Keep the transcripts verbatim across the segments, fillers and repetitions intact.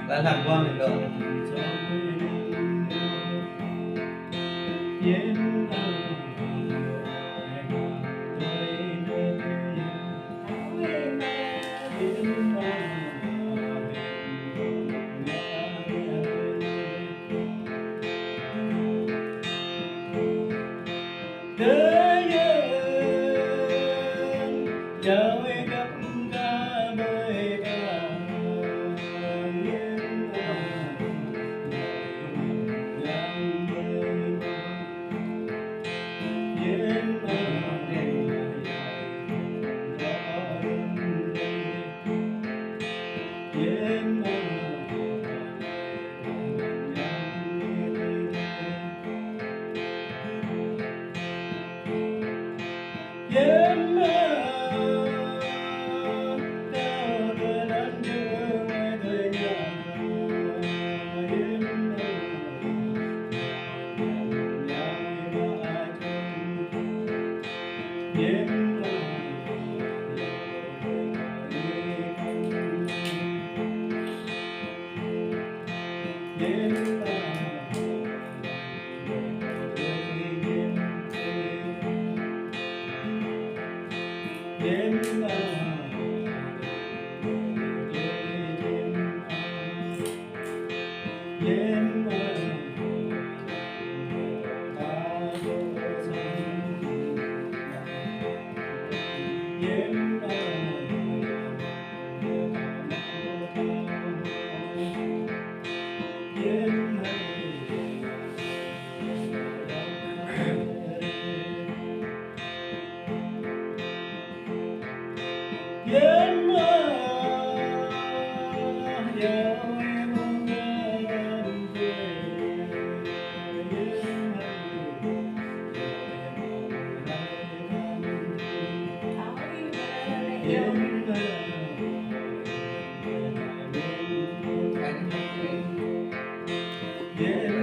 Lăn lăn ƀôn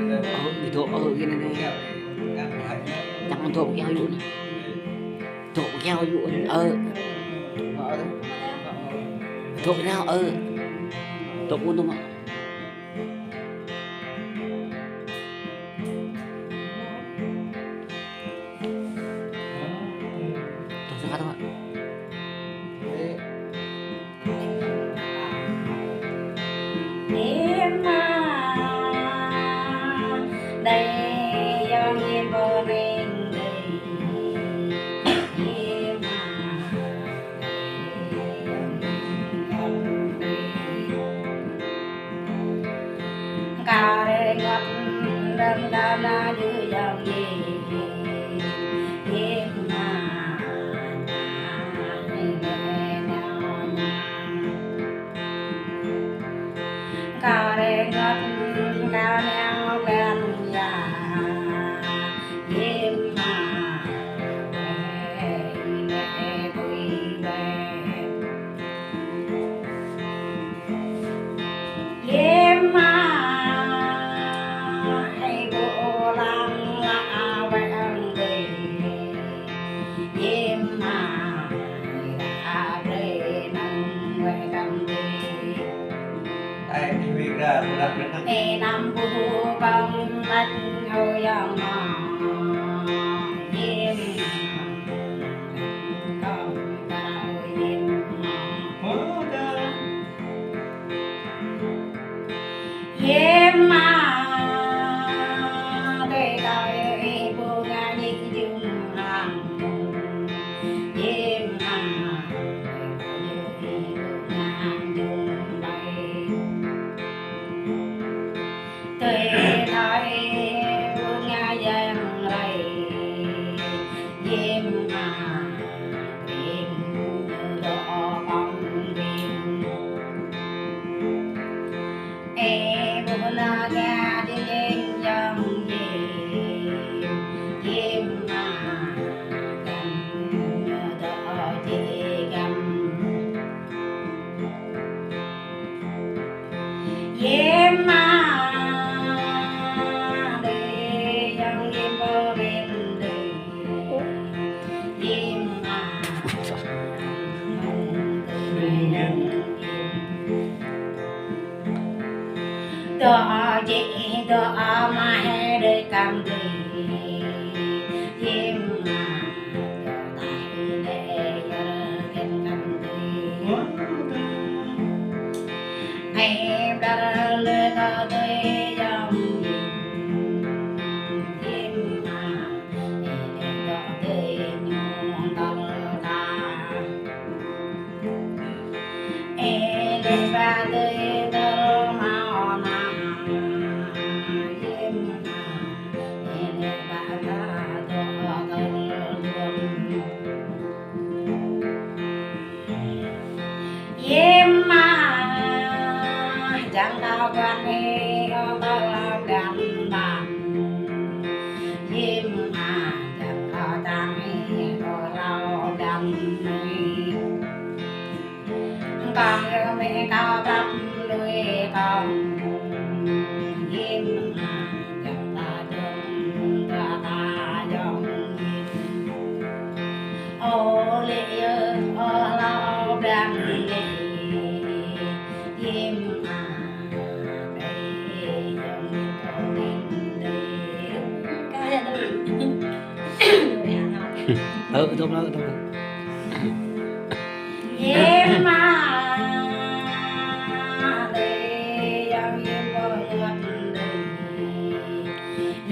anai dŏ. Ơ, ih dŏ, ơ, gini nih. Jangan dŏ pakai kayu nih. Dŏ pakai kayu nih. Ơ. Dŏ pakai kayu, ơ. Dŏ pun tuh, Mak. Tuh, sangkat, Mak. Dŏ jĕ dŏ mah đơi kăm tui. Yim ah, dŏ tai lĕ yơr kĕn kăm tui. Ai dar lơi kơ tui yong yim. Yim ah, ai lĕ dŏ tui ñu tơl ta. Ê lĕ ba tơi tơl mâo na, yim ah, ê lĕ ba ta dŏ tơl duăm. Yim ah, jang kâo guan ê ơ tơl găn ban. Yim ah, jang kâo čang ê ơ tơl găn ê. Kâo yơh mĕ kâo pap lui kâo. Yim ah, jang ta dơ̆ng ta ta yong yim. Ơ lĕ yơh, ơ hlâo blan lĕ. Yim ah, ê yong yim ơ min lĕ. Kâo yơh dơ̆ng. Ơ, dơ̆ng hlâo, dơ̆ng hlâo. Yim ah, đơi yong yim pơngơ̆t đơi.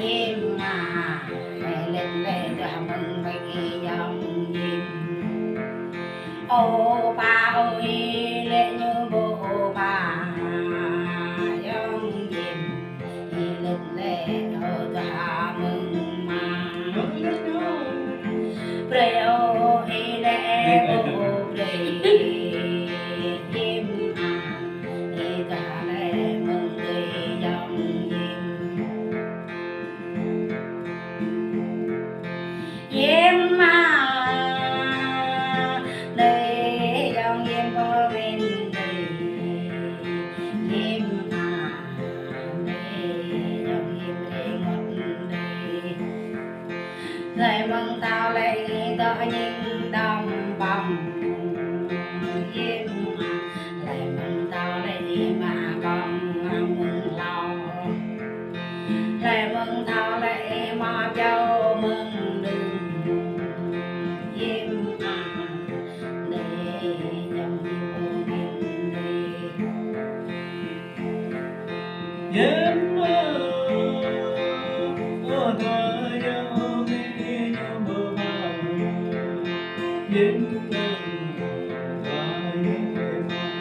Yim ah, ê lĕ lĕ dŏ mơ̆ng ƀơi yong yim. Ơ pa ơi lĕ ñu ƀô̆ ơ pa yong yim. Ê lĕ lĕ ơ dŏ mơ̆ng ma. Brơi ơ ê lĕ ƀô̆ brơi. Yim ah, ê dŏ lĕ mơ̆ng tơi yong yim. Yim ah, đơi yong yim pơmin đơi. Yim ah, đơi yong yim rơngot đơi. Hlơi mơ̆ng tao lĕ dŏ ñing đom pom. Yim ah, hlơi mơ̆ng tao lĕ mă kong răng mơ̆ng hlâo. Hlơi mơ̆ng thâo lĕ mă pơyâo mơ̆ng đưm. Yim ah, đơi yong yim pơmin đơi. Yim ah, ơ ta yơh ơ mĕ yơh ƀơ̆ ƀơ̆. Yim ah, ta yơh ƀơ̆ ƀơ̆.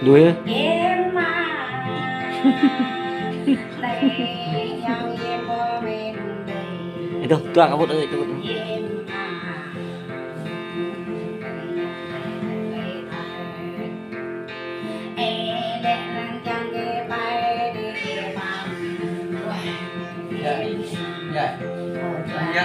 Đuôi. Itu, tuang kabut, eh, kabut. Ya, ya.